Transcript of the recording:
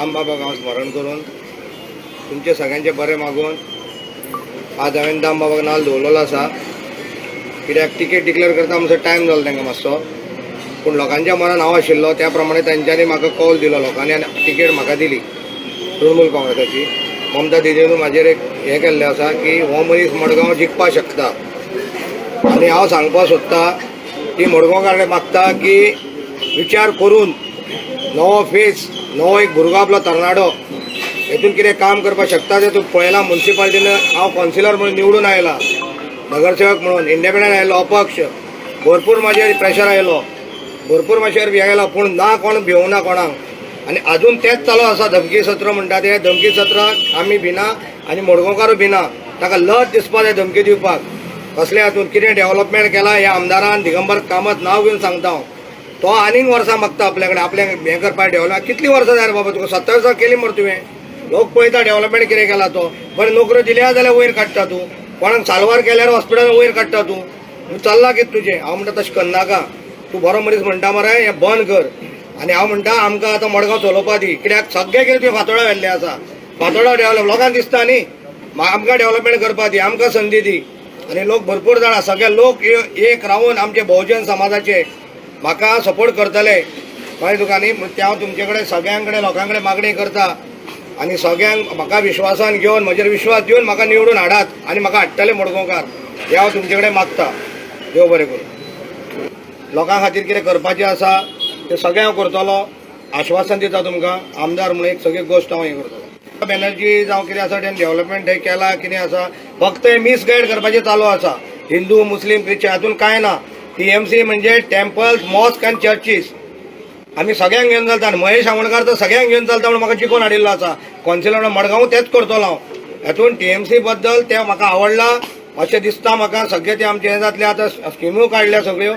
दामबाबाक हांव स्मरण करून तुमचे सगळ्यांचे बरें मागून आज हांवें दामबाबाक नाल्ल दवरलेलो आसा. कित्याक तिकेट डिक्लेअर करता म्हणसर टायम जालो तांकां मातसो, पूण लोकांच्या मनान हांव आशिल्लो त्या प्रमाणे तांच्यांनी म्हाका कौल दिलो लोकांनी आनी तिकेट म्हाका दिली तृणमूल काँग्रेसाची. ममता दिदीन म्हाजेर एक हें केल्लें आसा की हो मनीस मडगांव जिखपाक शकता. आनी हांव सांगपाक सोदता की मडगांवकार मागता की विचार करून नवो फेस, नवो एक भुरगो आपलो तरणाटो हेतून कितें काम करपाक शकता तें तूं पळयलां. मुन्सिपालिटीन हांव कावन्सिलर म्हणून निवडून आयला, नगरसेवक म्हणून इंडिपेंडंट आयलो, अपक्ष. भरपूर म्हाजेर प्रेशर आयलो, भरपूर म्हाजेर हें आयलो, पूण ना कोण भिवना कोणाक. आनी अजून तेंच चालू आसा, धमकी सत्र म्हणटा ते धमकी सत्राक आमी भिना आनी मडगांवकारूय भिना. ताका लज दिसपा जाय धमकी दिवपाक. कसले हातून कितें डेव्हलपमेंट केलां ह्या आमदारान, दिगंबर कामत नांव घेवन सांगता हांव. तो आनीक वर्सां मागता आपल्या कडेन आपल्या हें करपाक डेव्हलप. कितलीं वर्सां जाय रे बाबा तुका? 27 वर्सां केली मरे तुवें. लोक पळयता डेव्हलपमेंट कितें केला तो. बरें, नोकऱ्यो दिल्या जाल्यार वयर काडटा तूं, कोणाक साल्वार केल्यार हॉस्पिटलान वयर काडटा तूं. चल्ला कितें तुजें? हांव म्हणटा तशें करनाका, तूं बरो मनीस म्हणटा मरे, हें बंद कर. आनी हांव म्हणटा आमकां आतां मडगांव चलोवपा दी, कित्याक सगळें कितें तुवें फातोडा व्हेल्लें आसा. फातोडा डेव्हलप लोकांक दिसता न्ही. आमकां डेव्हलपमेंट करपा दी, आमकां संदी दी. आनी लोक भरपूर जाणां, सगळे लोक एक रावन आमचे बहुजन समाजाचे म्हाका सपोर्ट करतले. कळ्ळें तुका न्ही? ते हांव तुमचे कडेन सगळ्यां कडेन लोकां कडेन मागणी करता आनी सगळ्यांक म्हाका विश्वासान घेवन, म्हजेर विश्वास दिवन म्हाका निवडून हाडात आनी म्हाका हाडटले मडगांवकार हे हांव तुमचे कडेन मागता. देव बरें करूं. लोकां खातीर कितें करपाचें आसा तें सगळें हांव करतलो, आश्वासन दिता तुमकां. आमदार म्हणून एक सगळी गोश्ट हांव हें करतलो. बॅनर्जी जावं कितें आसा, तेणें डेव्हलपमेंट हें केलां कितें आसा, फक्त हें मिसगायड करपाचें चालू आसा. हिंदू, मुस्लीम, क्रिश्चन हातून कांय ना. टीएमसी म्हणजे टेम्पल्स, मॉस्क आनी चर्चीस. आमी सगळ्यांक घेवन चलता आनी महेश आमोणकार तर सगळ्यांक घेवन चलता म्हणून म्हाका जिखोवन हाडिल्लो आसा कौन्सिलर मडगांव, तेच करतलो हांव. हेतून टीएमसी बद्दल तें म्हाका आवडला अशें दिसता म्हाका. सगळें ते आमचें हें जातलें. आतां स्किम्यो काडल्या सगळ्यो.